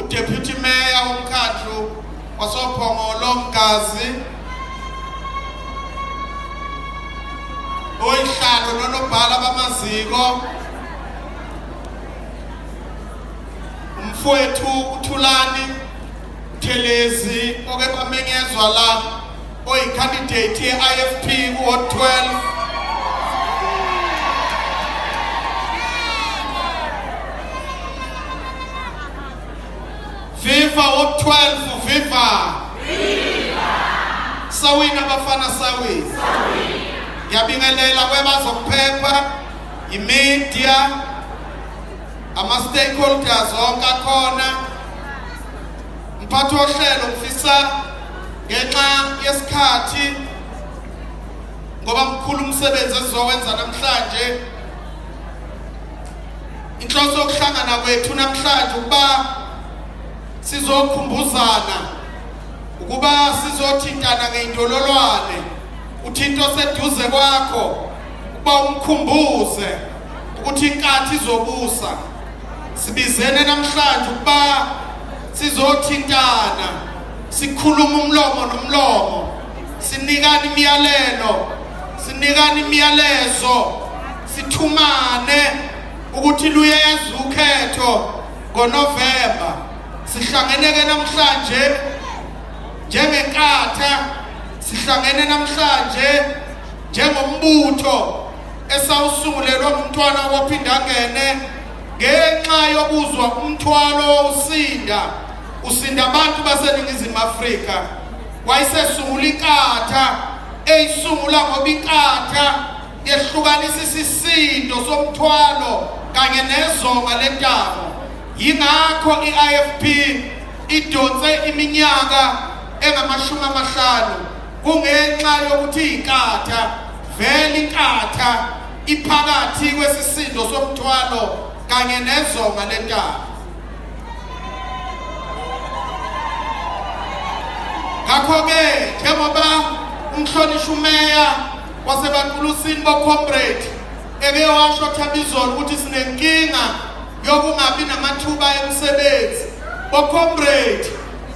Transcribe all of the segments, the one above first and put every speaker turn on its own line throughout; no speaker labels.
uDeputy Mayor womkhandlu wasoPhongolo Mgazi, oyihlalo nonobhala bamaziko, umfowethu uThulani Thelezi oke kwamenyezwa la, oyicandidate ye-IFP ku-Ward 12. Viva Ward 12, viva! Viva! Sawina abafana, sawina. Ngiyabingelela kwebazokuphepha, imedia, ama-stakeholders onke akhona. Mphathi wohlelo, ngifisa ngenxa yesikhathi, ngoba mkhulu umsebenzi esizowenza namhlanje, inhloso yokuhlangana kwethu namhlanje ukuba sizokhumbuzana, ukuba sizothintana ngeindololwane, uthinto seduze kwakho ukuba umkhumbuze ukuthi inkathi izobusa. Sibizene namhlanje ukuba sizothintana, sikhuluma umlomo nomlomo, sinikana imiyalelo, sinikana imiyalezo, sithumane ukuthi luyeza ukhetho ngoNovemba. Sihlangene ke namhlanje njengenkatha, sihlangene namhlanje njengombutho esawusungulelwa ngumntwana wophindangene ngenxa yokuzwa umthwalo usinda usinda abantu baseNingizimu Afrika. Wayesesungula inkatha, eyisungula ngoba inkatha yehlukanisa isisindo somthwalo kanye nezonga lentamo. Yingakho i-IFP idonse iminyaka engamashumi amahlanu, kungenxa yokuthi inkatha vele, inkatha iphakathi kwesisindo somthwalo kanye nezonga lentamo. Ngakho-ke njengoba umhlonishwa umeya waseBaqulusini, bo-comrade, eke washo Thabizolo ukuthi sinenkinga yokungabi namathuba emisebenzi, bo-comrade,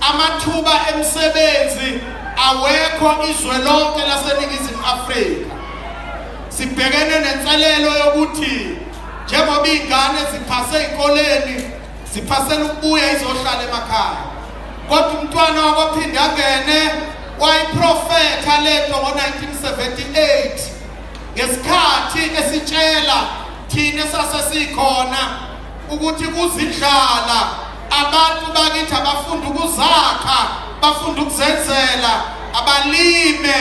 amathuba emisebenzi awekho izwe lonke laseNingizimu Afrika. Sibhekene nenselelo yokuthi njengoba iy'ngane ziphase ey'koleni, ziphasela ukubuya izohlala emakhaya, kodwa umntwana wakwaphindangene wayiprofetha lento ngo-1978 ngesikhathi esitshela thina esasesikhona ukuthi kuzindlala, abantu bakithi abafunda ukuzakha, bafunda ukuzenzela, abalime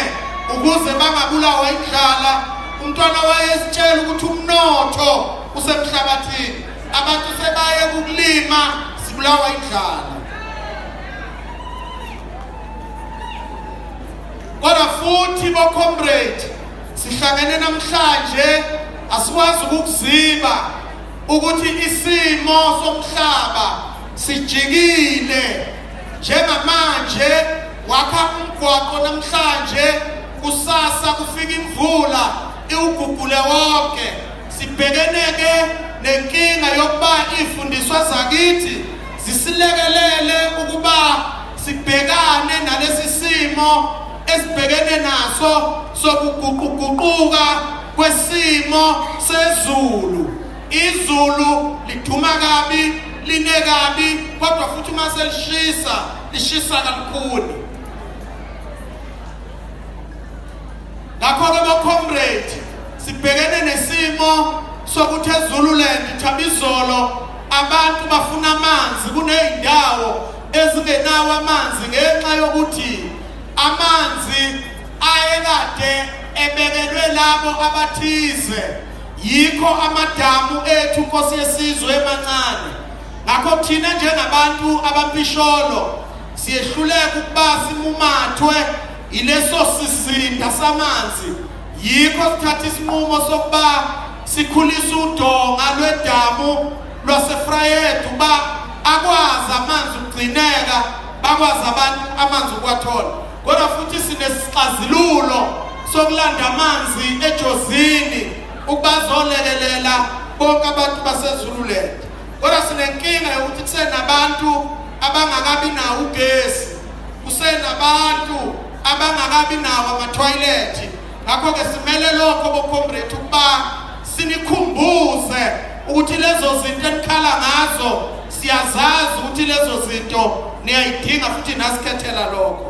ukuze bangabulawa indlala. Umntwana wayesitshela ukuthi umnotho usemhlabathini, abantu sebaye ukulima, sibulawa indlala. Kodwa futhi bo-comrade, sihlangene namhlanje, asikwazi ukukuziba ukuthi isimo somhlaba sijikile. Njengamanje wakha umgwaqo namhlanje, kusasa kufika imvula iwugugule wonke. Sibhekene ke nenkinga yokuba ifundiswa zakithi zisilekelele ukuba sibhekane nalesi simo esibhekene naso sokuguquguquka kwesimo sezulu. Izulu liduma kabi, line kabi, kodwa futhi uma selishisa lishisa kalukhuni. Ngakho-ke bo-comrade, sibhekene nesimo sokuthi eZululand, Thabizolo, abantu bafuna amanzi, kuney'ndawo ezingenawo amanzi ngenxa yokuthi amanzi ayekade ebekelwe labo abathize. Yikho amadamu ethu, Nkosi yesizwe, emancane. Ngakho thina njengabantu abampisholo siyehluleka ukuba simumathwe ileso sizinda samanzi. Yikho sithatha isinqumo sokuba sikhulise udonga lwedamu lwaseVryheid uba akwazi amanzi ukugcineka, bakwazi abantu amanzi ukuwathola. Kodwa futhi sinesixazululo sokulanda amanzi eJozini ukuba azolekelela bonke abantu baseZululand. Kodwa sinenkinga yokuthi kusenabantu abangakabi nawo ugesi, kusenabantu abangakabi nawo amathoyilethi. Ngakho-ke simele lokho bocomrade ukuba sinikhumbuze ukuthi lezo zinto enikhala ngazo siyazazi ukuthi lezo zinto niyayidinga futhi nasikhethela lokho.